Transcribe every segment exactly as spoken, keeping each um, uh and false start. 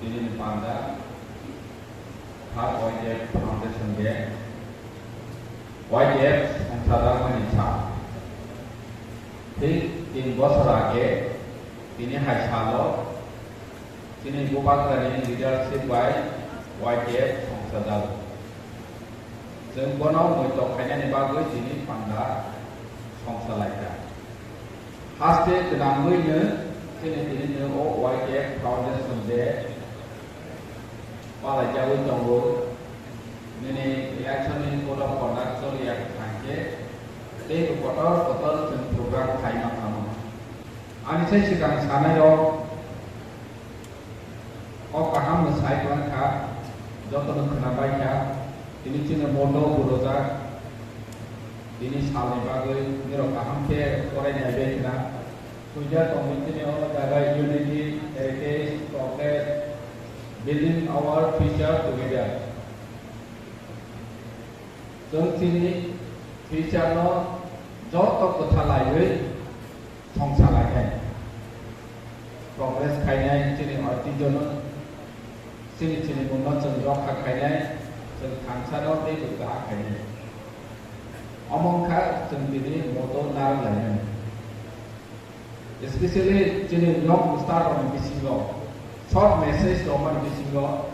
Nini panda, Third Y T F Foundation Day, Y T F songsajakmani sa. Thik tin bosor age, tini hai salo, chini Bubagrani leadership bai Y T F songsajago. Chwng bono muitok khainani bagwi tini panda songsa laikha. Haste gwnangwino chini tini o Y T F Foundation Day palaijagwi tongo. Nini election ni code of conduct choliya thangkhe tei kotor kotor chwng program khaima thangma. Ani sai swkang sanai rok kok kaham no sai tong kha, joto no khwna bai kha, tini chini mondo burojak, tini salni bagwi nirok kaham khe porai nai bai khna. Puja committee ni o jaga unity, heritage, progress, building our future together. Chwng chini future no joto kwtha laiwi songsa laikhai. Progress khainai chini oitijwno, chini chini mungno chwng rokha khainai, chwng thansano tei bwkha khainai. Omo wngkha chwng tini moto narwk lainani. Especially chini young star rokni bisingo short message rokmani bisingo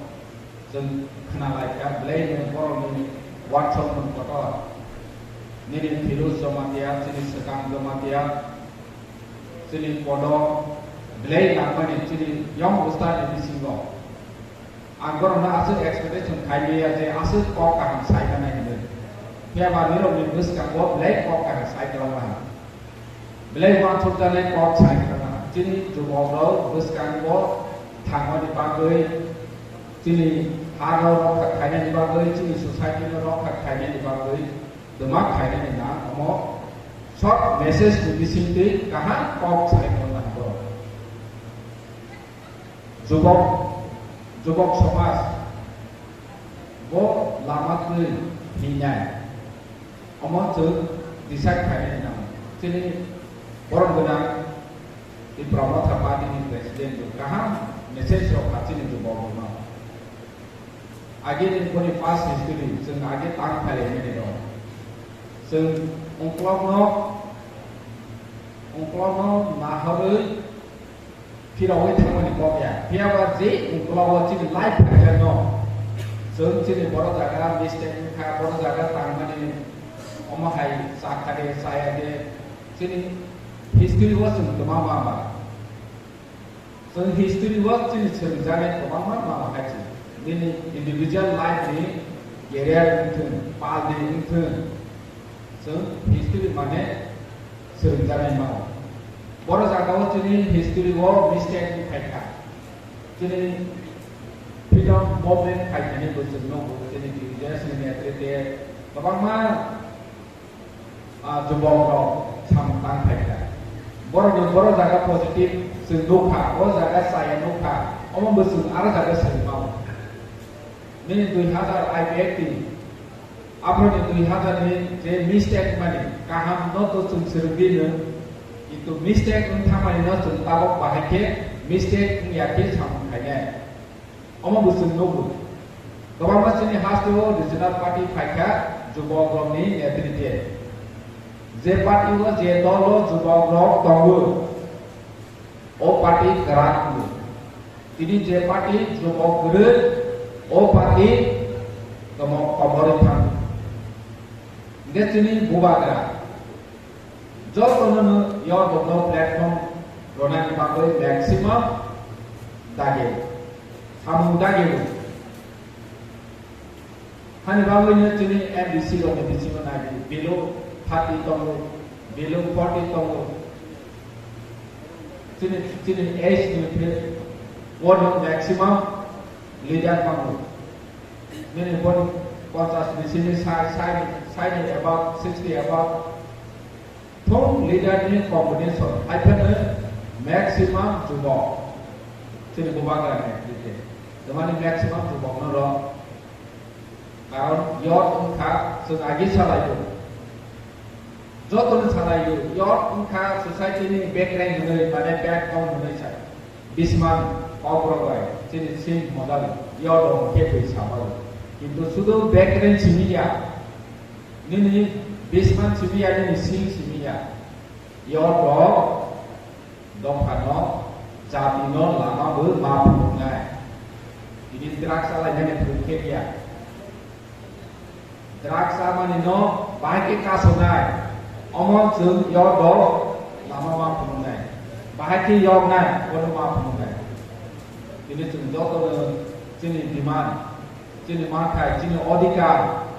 chwng khna lai kha, belai no borokni uansukmung kotor. Nini Firuz Jamatia, chini Swkang Jamatia, chini Kodo, belai nangmani chini young star ni bisingo. Ang borokno aswk expectation khai maya je aswk kok kaham sai manai hinwi. Phiya ba nirokni bwskango belai kok kaham sai kwlangma. Belai uansukjaknai kok sai kwlangma. Chini jubokrok bwskango thangmani bagwi, chini ha-no rokha khainani bagwi, chini society-no rokha khainani bagwi, twma khainani nang omo short message ni bisingtwi kaham kok sai kwlangma borok. Jubok, jubok somaj bo lama twi hinai. Omo chwng decide khainai hinang. Chini borom gwnang Tipra Motha Party ni president bo kaham message rok kha chini jubok rokno. Age ni boni past history chwng age tang phailai mani rok. Chwng ungkolokno, ungkolokno naharwi phirogwi thangmani kok ya. Phiya ba je ungkologo chini life phaikha no, chwng chini boro jaga mistake wngkha, boro jaga tangmani omo hai chakha de, chaya de, chini history o chwng kwma ma ba. Chwng history o chini swrwngjaknai kwbangma ma ma hai se. Nini individual life ni career wngthwng, pal ni wngthwng, chwng history mane swrwngjaknai mao. Boro jagao chini history o mistake wng phaikha. Chini freedom movement phaikha ni bo chwng nugo, chini T U J S ni netrite kwbangma ah, jubok rok samung tang phaikha. Borok ni boro jaga positive chwng nukha, o jaga chaya nukha, omo bo chwng aro jaga swrwng mao. Nini dui hazar I P F T, aphro ni dui hazar ni je mistake mani kaham no to chwng swrwngwi no, kintu mistake wng thangmani no chwng tabok bahai khe mistake wngya khe samung khainai. Omo bo chwng nugo. Kwbangma chini hasteo regional party phaikha jubok rokni netrite. Je party o je dolo jubok rok tongo, o party kwrak wngo. Tini je party jubok kwrwi, o party komo-, komorwi thango. Hingke chini bubagra jotono no yorok no platform ronani bagwi maximum dagi, samung dagi. Hani bagwi no chini M D C rok ni bisingo nai di, below thirty tongo, below forty tongo. Chini, chini age ni phe, o no maximum leader tongo. Nini boni ponchas ni simi sai, sai, sai ni above, sixty above. Thung leader ni combination, hai phano maximum jubok. Chini bubagra ni netrite. Tamani maximum jubok no rok. Karon youth wngkha, chwng agi salaio. Joto no salaio. Youth wngkha society ni background hwnwi, mane backbone hwnwi sa. Bisman, kok rok bai. Chini sing modal, yo dong khe twi sabal. Kintu sudu background simi ya. Nini bisman simi ya, nini sing simi ya. Yo dong, dong phano, jati no lama bo ma phunuknai. Ini drugs alai nani phunuk khe ya. Drugs amani no bahai khe kasonai, omo chwng yo do lama ma phunuknai, bahai khe yoknai, bono ma phunuknai. Tini chwng joto no chini demand, chini manthai, chini odhikar,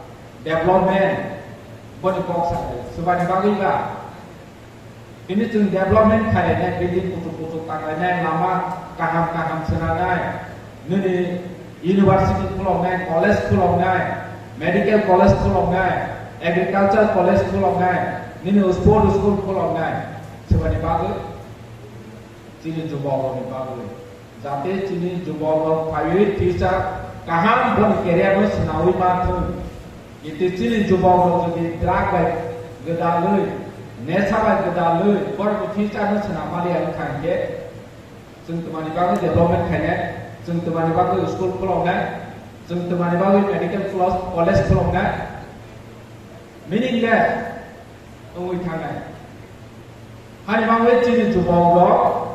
development, boni kok sa swbani bagwi ba. Tini chwng development khainai, building kuchuk kuchuk tanglainai, lama kaham kaham swnanai, nini university khuloknai, college khuloknai, medical college khuloknai, agriculture college khuloknai, nini sport school khuloknai, swbani bagwi, chini jubokrokni bagwi. Jate chini jubokrok phaiwi future kaham boni career no swnawi manthung. Kintu chini jubokrok jodi drug bai gwdalwi, nesa bai gwdalwi, borokni future no swnam maliya wngkha hinkhe, chwng twmani bagwi development khainai, chwng twmani bagwi school khuloknai, chwng twmani bagwi medical clos-, college khuloknai. Meaningless. Wngwi thangnai. Hani bagwi chini jubokrok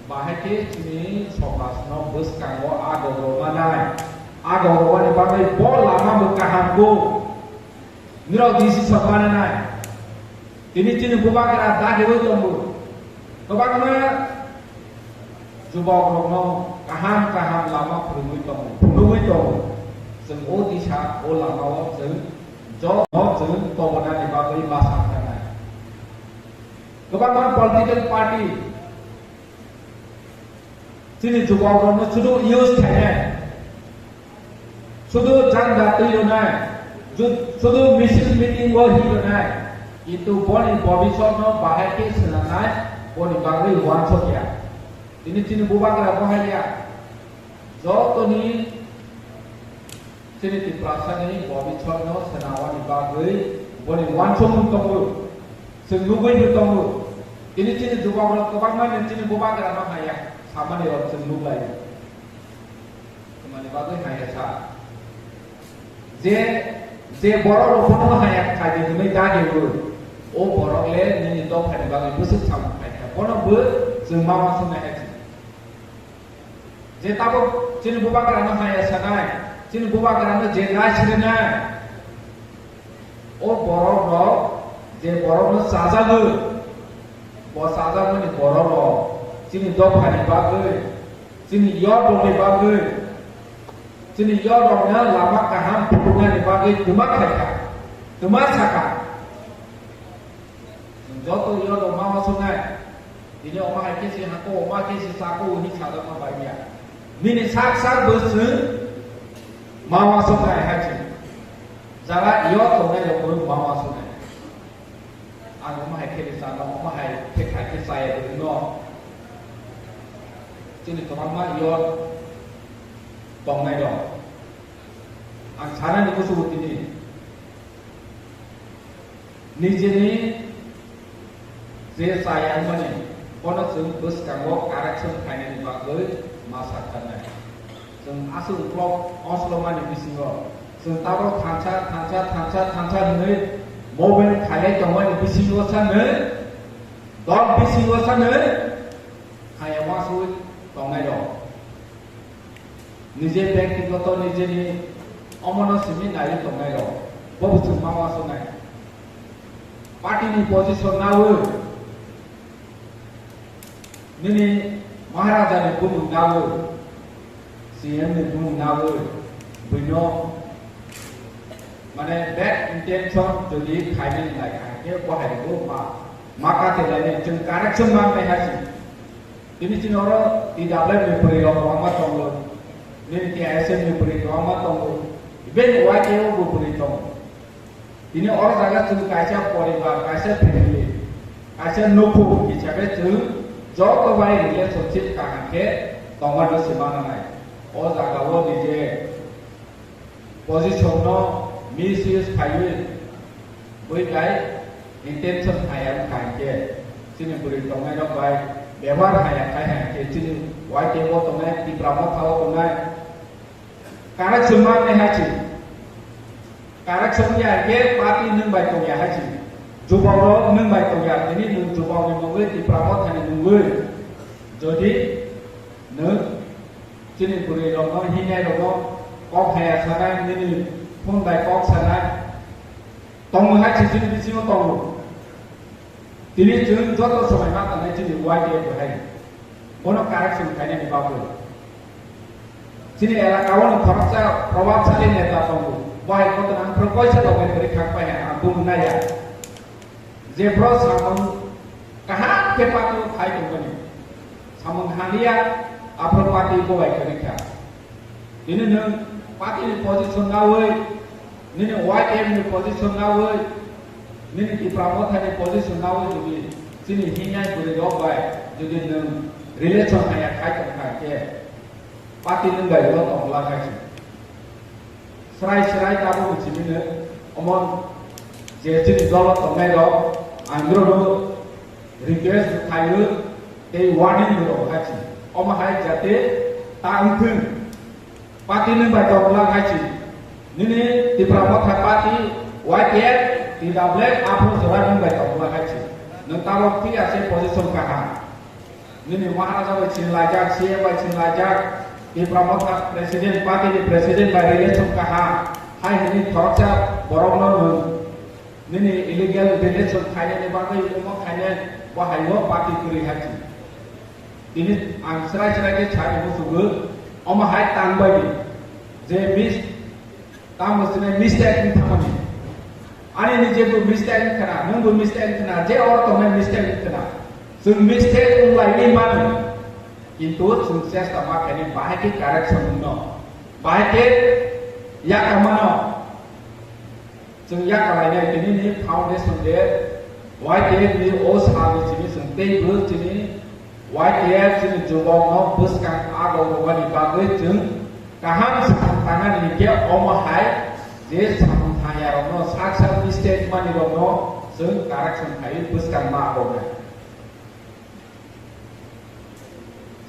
bahai khe chini somajno bwskango agok rwmanai. Agok rwmani bagwi bo lama bo kaham bo. Nirok decision mananai. Tini chini bubagra dagirwi tongo. Kwbangma jubokrokno kaham kaham lama phwrwngwi tongo, phunugwi tongo. Chwng o disa, o lamao chwng joto chwng tobonani bagwi basa khanai. Kwbangma political party chini jubokrokno sudu use khainai. Sudu janda twi rwnai, ju-, sudu misil meeting o hi rwnai, kintu boni bobisotno bahai khe swnamnai, boni bagwi uansukya. Tini chini bubagra bo hai ya, jotoni chini Tiprasani bobisotno swnamani bagwi boni uansukmung tongo, chwng nugwi bo tongo. Tini chini jubokrok kwbangma ni chini bubagrano hai ya, samani rok chwng nuglaio. Tamani bagwi haya sa. Je, je borok rok bono haya khaidi hwnwi da hwnwi. O borok le nini dophani bagwi bwswk samung khai kha. Bono bo chwng ma uansuknai hai se. Je tabuk chini bubagrano haya sanai, chini bubagrano je nai sirinai. O borok rok je borok no chajagwi, bo chajakmani borok rok chini dophani bagwi, chini yorokni bagwi, chini yorokno lama kaham phunuknani bagwi twma khaikha, twma sakha. Joto yorok ma uansuknai. Tini omo hai khe se hako, omo khe se sako hwnwi sajakma bai ya. Nini sak sak bo chwng ma uansuknai hai se. Jaga yo tongnai rok bo ma uansuknai. Ang omo hai khe rwchapno, omo hai khe khai khe chaya rwino. Chini kwbangma yo tongnai rok. Ang sanani kusugo tini. Nijeni je chayangmani, bono chwng bwskango correction khainani bagwi ma sakharnai. Chwng aswk uklok oslomani bisingo chwng tabok thansa, thansa, thansa, thansa hwnwi movement khailai tongmani bisingo sanwi, dol bisingo sanwi, khaya uansugwi tongnai rok. Nije byaktigoto nijeni omono simi naiwi tongnai rok. Bo bo chwng ma uansuknai. Party ni position nawi. Nini Maharaja ni bumung nawi. C M ni bumung nawi. Buino mane bad intention jodi khainani lai kha khe bo hai bo ma, ma kate lai ni chwng correction ma nai hasi. Tini chini oro T W F ni bwrwi rok kwbangma tongo, nini T I S F ni bwrwi kwbangma tongo, even Y K O bo bwrwi tongo. Tini oro jaga chwng kaisa poribar, kaisa family, kaisa nukhung hisabe chwng joto bai relationship kaham khe tongma no se mananai. O jaga o nije position no misuse khaiwi bui bai intention haya wngkha hinkhe chini bwrwi tongnai rok bai bebohar haya khai haya khe chini Y T F o tongnai, Tipra Motha o tongnai. Correction ma nai hai chi. Correction ya ke party nwng bai tong ya hai chi. Jubok rok nwng bai tong ya. Tini nwng jubok ni mungwi, Tipra Motha ni mungwi. Jodi nwng chini bwrwi rok no, hinai rok no kok haya sanai, nini phone bai kok sanai. Tongo hai chi chini bisingo tongo. Tini chwng joto somai ma tangnai chini Y T F bo hai. Bono correction khainani bagwi. Chini elaka o no khoroksa probabsali neta tongo. Bo hai koto ang phuru koisa logai kwrwi khak pai ha, ang bumung naiya. Je bro samung kaham khe party o khai tongmani. Samung hamya, aphuru party bo bai kwrwi kha. Tini nwng party ni position nawi, nini Y T F ni position nawi, nini Tipra Motha ni position nawi jodi chini hinai bwrwi rok bai jodi nwng relation haya khai tong kha khe party nwng bai ulo tong la khai se. Srai srai tabuk chini nwng omo je chini dolo tongnai rok ang rok request khaio tei warning bo rok hai se. Omo hai jate ta wngthung. Party ni bai tongla hai si. Nini Tipra Motha Party, Y T F, T W F, aphuru jora ni bai tongla hai si. Nwng tabok phiya se position kaham. Nini Maharaja bai sinlaijak, C M bai sinlaijak, Tipra Motha President, party ni President bai relation kaham. Hai hini khoroksa borok no nwng nini illegal relation khainani bagwi omo khainai bo hai o party kwrwi hai si. Tini ang srai srai khe sai musugo, omo hai tang bai di. Je mis-, tamo sini mistake ni thamani. Ani ni je bo mistake ni khana, nung bo mistake ni khana, je or tongnai mistake ni khana. Chwng mistake wng lai ni mano. Kintu chwng chesta ma khaini bahai khe correction wngno. Bahai khe yaka mano. Chwng yakalainai tini ni foundation de Y T F ni o sal ni chini chwng tei bwrwi chini Y T F chini jubok no bwskang abo rwmani bagwi chwng kaham swkang tangnani hinkhe omo hai je samung thangya rok no sak sak mistake mani rok no chwng correction khai bwskang ma abo nai.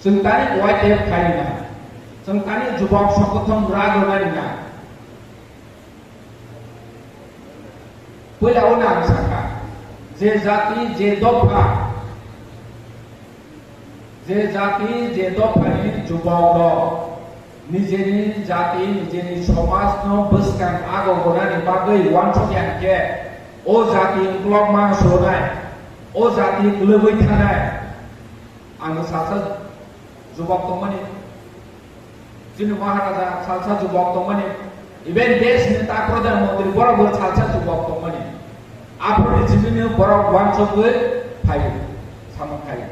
Chwng tani Y T F khai na, chwng tani jubok sokothon rwgwlnani na. Puila o nang saka, je jati, je dopha, je jati, je dophani jubok rok nijeni jati, nijeni somaj no bwskang ago gonani bagwi wansuk ya khe, o jati uklok ma sonai, o jati kwlwgwi thanai. Ang salsa jubok tongmani, chini Maharaja salsa jubok tongmani, even desh neta, Pradhan Mantri borok bo salsa jubok tongmani. Aphuru ni chini borok wansugwi phaio, samung phaio.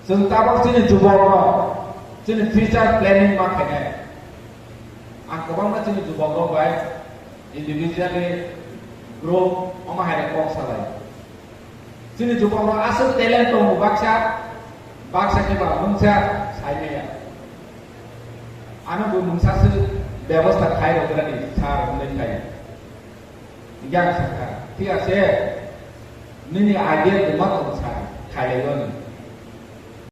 Chwng tabok chini jubok rok chini future planning ma khainai. Ang kwbangma chini jubok rok bai individually, group, omo hai kok salai. Chini jubok rok aswk talent tongo baksa, baksa khe ba mungsa sai maya. Ano bo mungsa se bebosta khai rok rani sar hwnwi khai. Yang saka, thik ase, nini idea kwma tongo sa, khai lai ani.